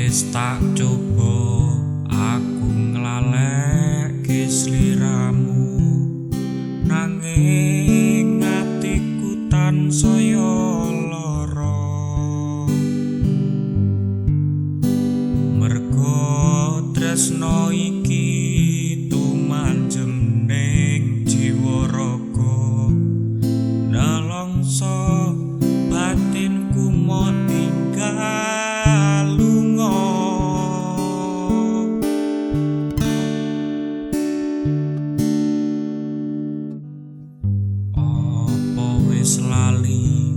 Wis tak coba aku nglalekke sliramu, nanging atiku tansaya lara. Mergo tresno iki tumanjem ning jiwa raga, nelongso batinku mok tinggal lunga. Apa wis lali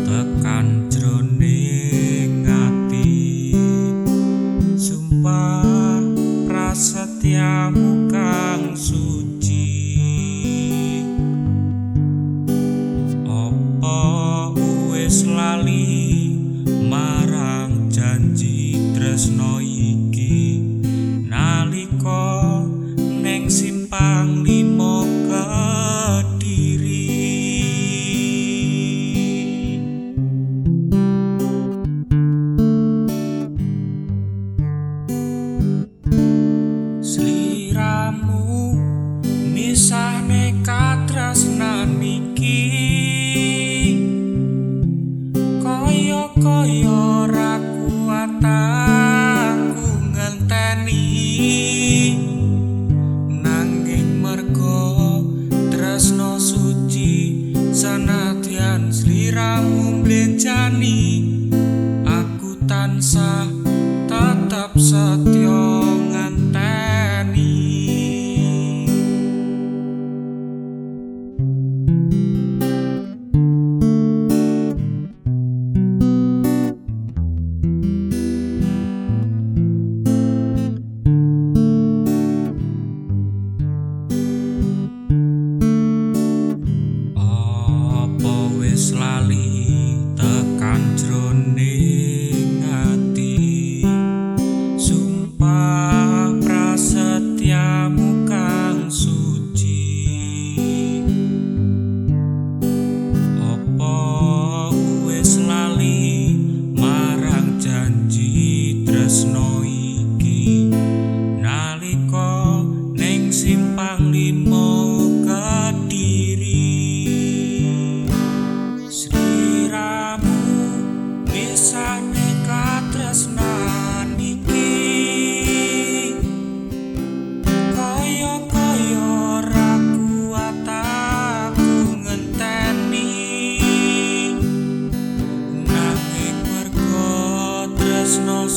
tekan jroning ati, sumpah prasetyamu kang suci. Apa wis lali marang janji tresno iki, nalika ning simpang limo Kediri. Sliramu misahne katresnan iki, kaya-kaya ra kuat aku ngenteni. Nanging mergo tresno suci, sanadyan sliramu mblencani, aku tansah tetep setya ngenteni. Apa wis lali tekan jroning ati, sumpah prasetyamu kang suci. Apa wis lali marang janji tresno iki, nalika ning simpang limo Kediri. Sliramu misahne katresnan iki, kaya-kaya ra kuat aku ngenteni. Nanging mergo tresno